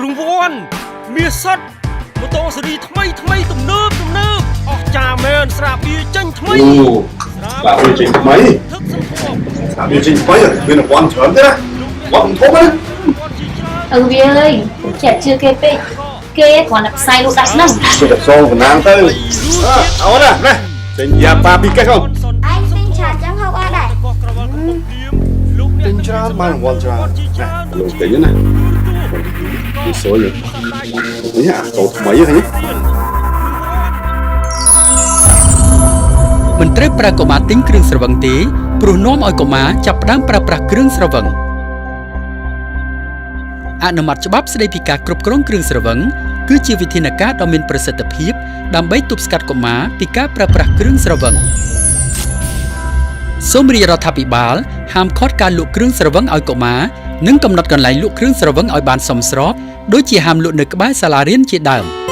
រង្វាន់មាសសុទ្ធម៉ូតូស៊េរីថ្មីថ្មីទំនើបទំនើបអស្ចារ្យមែនស្រាបៀរចេញថ្មី អូស្រាបៀរចេញថ្មី ទឹកសម្ភព ស្រាបៀរចេញថ្មីមានរង្វាន់ច្រើនទេណាវត្តធំណា ឪវាអើយចេះជឿគេពេកគេគ្រាន់តែផ្សាយលក់ដាច់ហ្នឹង ជួយតែសងតំណាងទៅអើអូនណានេះចេញយ៉ាប៉ាពីកេះកូន ឯងទិញច្រើនចឹងហូបអត់ដែរ ទិញច្រើនបានរង្វាន់ច្រើនណាលោកទិញណានេះសយនេះអាកោថ្មីហ្នឹង មិនត្រូវប្រើកុមារទិញគ្រឿងស្រវឹងទេព្រោះនាំឲ្យកុមារចាប់ផ្ដើមប្រើប្រាស់គ្រឿងស្រវឹងអនុម័តច្បាប់ស្តីពីការគ្រប់គ្រងគ្រឿងស្រវឹងគឺជាវិធានការដ៏មានប្រសិទ្ធភាពដើម្បីទប់ស្កាត់កុមារពីការប្រើប្រាស់គ្រឿងស្រវឹងសូមរាជរដ្ឋាភិបាលហាមឃាត់ការលក់គ្រឿងស្រវឹងឲ្យកុមារនិងកំណត់កន្លែងលក់គ្រឿងស្រវឹងឲ្យបានសមស្របដូចជាហាមលក់នៅក្បែរសាលារៀនជាដើម។